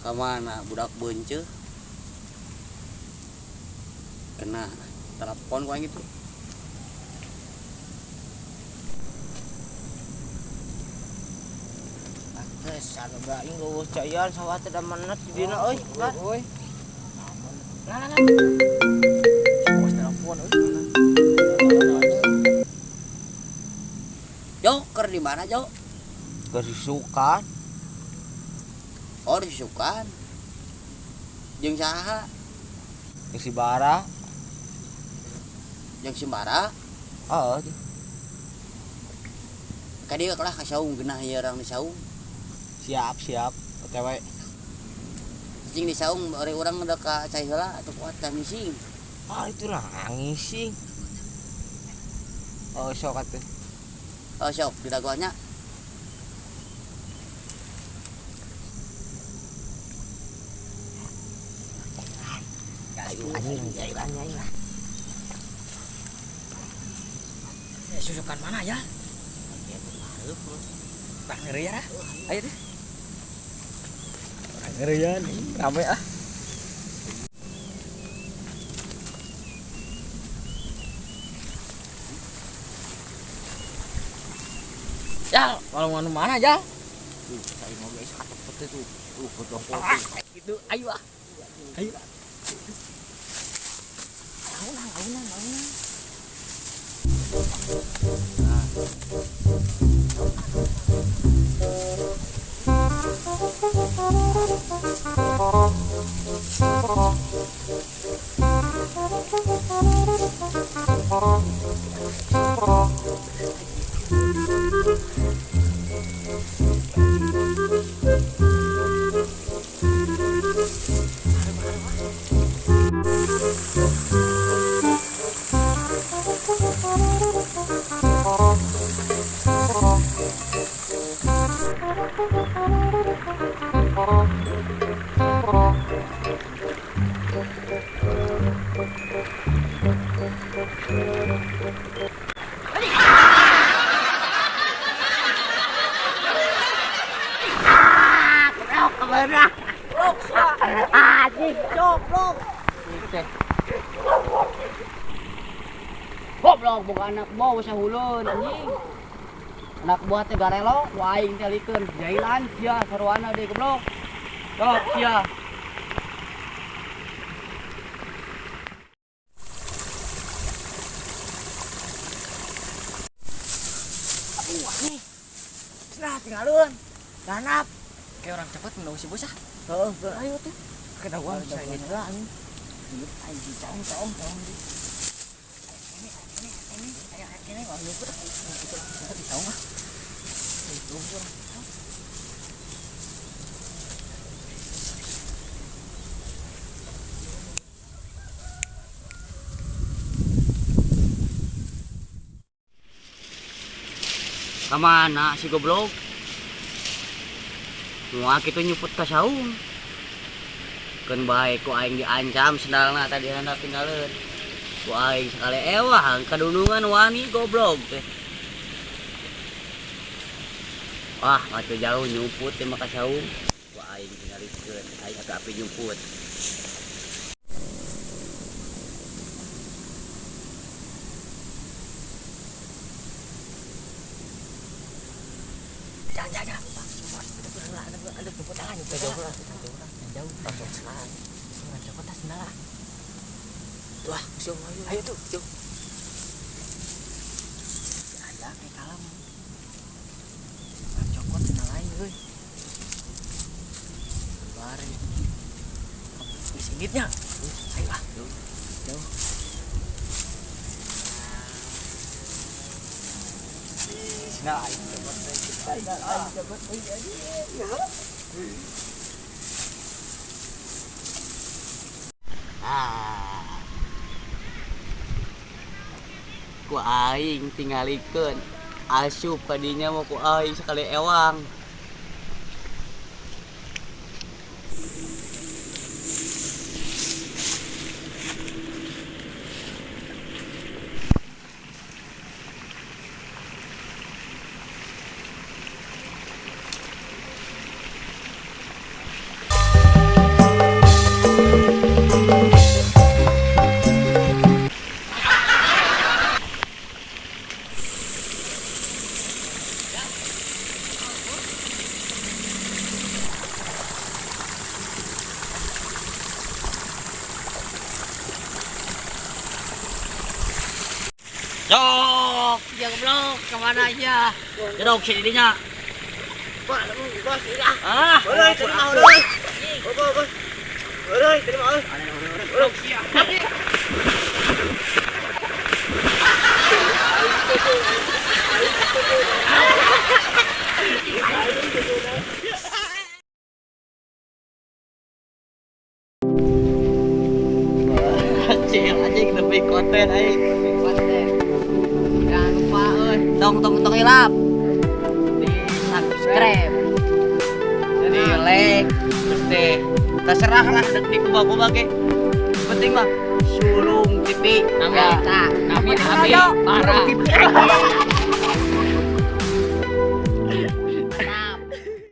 Ka mana budak beunceuh? Kena telepon ku aing itu. Pantes anu aing geuweuh caian sawah teh da menet di dina euy, kan. Euy. Lah lah lah. Bos telepon euy. Jo, keur di mana, Jo? Keur disukan. Oh, disukan. Jeung saha? Jeung si Bara. Jeung si Bara? Heeh. Ka dieu lah ka saung geunah ieu urang di saung. Siap, siap. OTW. Cing di saung ari urang udah ka cai heula atuh kuat ka ngising. Ah, itu lah ngising. Oh, sok atuh. Oh, sok didagoannya. Ayo anjing, ayo anjing lah. Susukan mana ya? Bang ngeri ya. Ayo deh. Orang ngeri ya nih, rame ah. Ya, kalau mau mana ya? Saya mau guys, katepet itu. Tuh, potong. Ah, gitu, ayo ah. Ayo. Aunan, aunan, aunan. Goblok boga anak buah sahulun anjing. Anak buah teh garelo, ku aing teh likeun jailan sia sarwana deui goblok. Sok sia. Aduh, anjing. Cenah tinggalun. Danap. Kayak orang cepat menunggu si bos ah. Heeh, ayo tuh. Kena gua bisa ini lah anjing. Aing dicong cong cong. Ini ayo ini wah nyukur. Di saung ah. Nyukur. Ka mana si goblok? Moal kitu nyuput ka saung. Keun bae ku aing diancam sendalna tadi handap tinggalin. Ku aing sekali ewah kadunungan wani goblok teh. Wah, matu jauh nyumput teh mah ka saung. Ku aing tingalikeun, aing api-api nyumput. Jangan, jangan, jangan. Bos, ada jemput tangan, jemput tangan. Jauh, jauh. Jemput tas sendal. Wah, jauh, ayo. Ayo tuh, jauh. Ada kayak kalem. Cokot sendal lain, euy. Bareng. Wis inditnya. Ayo ah. Jauh. Nah, aing cokot aing cokot euy anjing. Ah. Ku aing tingalikeun asup kadinya mau ku aing sekali ewang. Jok, ya goblok, kemana aja? Jok si dinya. Pak, bos, ini ah. Ah, Euy, terima euy. Bos, bos. Euy, terima euy. Goblok sia. Anjing, anjing lebih konten aing. Konten. Jangan lupa euy, tong tong tong hilap. Di subscribe. Di like, terus deh terserah lah dek di kuba-kuba ge. Penting mah Sulung TV. Kami, kami, parah.